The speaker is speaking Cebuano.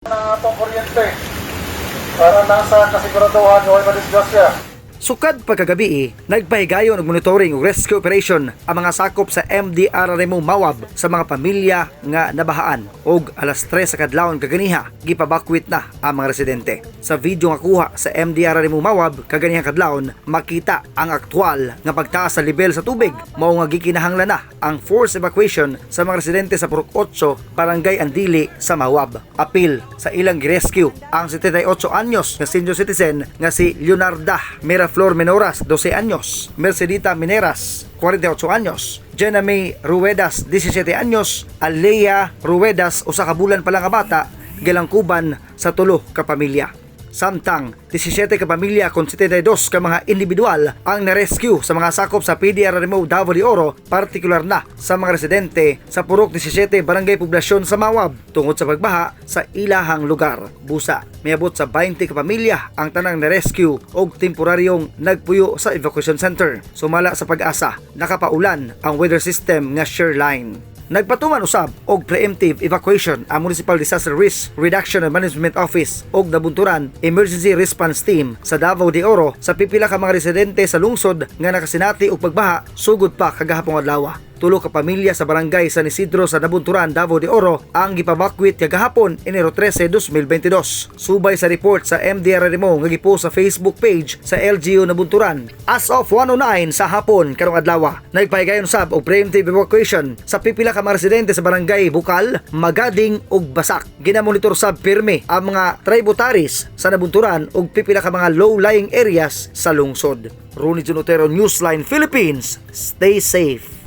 Ng atong kuryente para nasa kasiguraduhan yung madisgrasya. Sukad pagkagabi, nagpahigayon og monitoring ug rescue operation ang mga sakop sa MDRRMO Mawab sa mga pamilya nga nabahaan, og alas 3 sa kadlawon kaganiha gipabakwit na ang mga residente. Sa video nga kuha sa MDRRMO Mawab kaganihang kadlawon, makita ang aktual nga pagtaas sa level sa tubig, mao nga gikinahanglan na ang forced evacuation sa mga residente sa Purok 8, Barangay Andili sa Mawab. Apil sa ilang girescue ang 78 anyos nga senior citizen nga si Leonarda Miraflor Menoras, 12 anyos, Mercedita Mineras, 48 anyos, Jenna May Ruedas, 17 anyos, Alea Ruedas, usa ka bulan pa lang nga bata, gilangkuban sa tulo ka pamilya. Samtang 17 ka pamilya kon 72 ka mga individual ang na-rescue sa mga sakop sa PDRRMO Davao de Oro, partikular na sa mga residente sa Purok 17, Barangay Poblasyon sa Mawab tungod sa pagbaha sa ilahang lugar. Busa, miabot sa 20 ka pamilya ang tanang na-rescue og temporaryong nagpuyo sa evacuation center. Sumala sa PAGASA, nakapaulan ang weather system nga Sherline. Nagpatuman usab og preemptive evacuation ang Municipal Disaster Risk Reduction and Management Office og Nabunturan Emergency Response Team sa Davao de Oro sa pipila ka mga residente sa lungsod nga nakasinati og pagbaha sugod pa kagahapong adlaw. Tulo ka pamilya sa Barangay San Isidro sa Nabunturan, Davao de Oro ang gipabakwit kagahapon, Enero 13, 2022. Subay sa report sa MDRRMO nga gipost sa Facebook page sa LGU Nabunturan. As of 1:09 sa hapon karong adlaw, nagpahigayon sab og preemptive evacuation sa pipila ka mga residente sa Barangay Bukal, Magading ug Basak. Ginamonitor sab pirmi ang mga tributaries sa Nabunturan ug pipila ka mga low-lying areas sa lungsod. Ronnie Junotero, Newsline Philippines. Stay safe.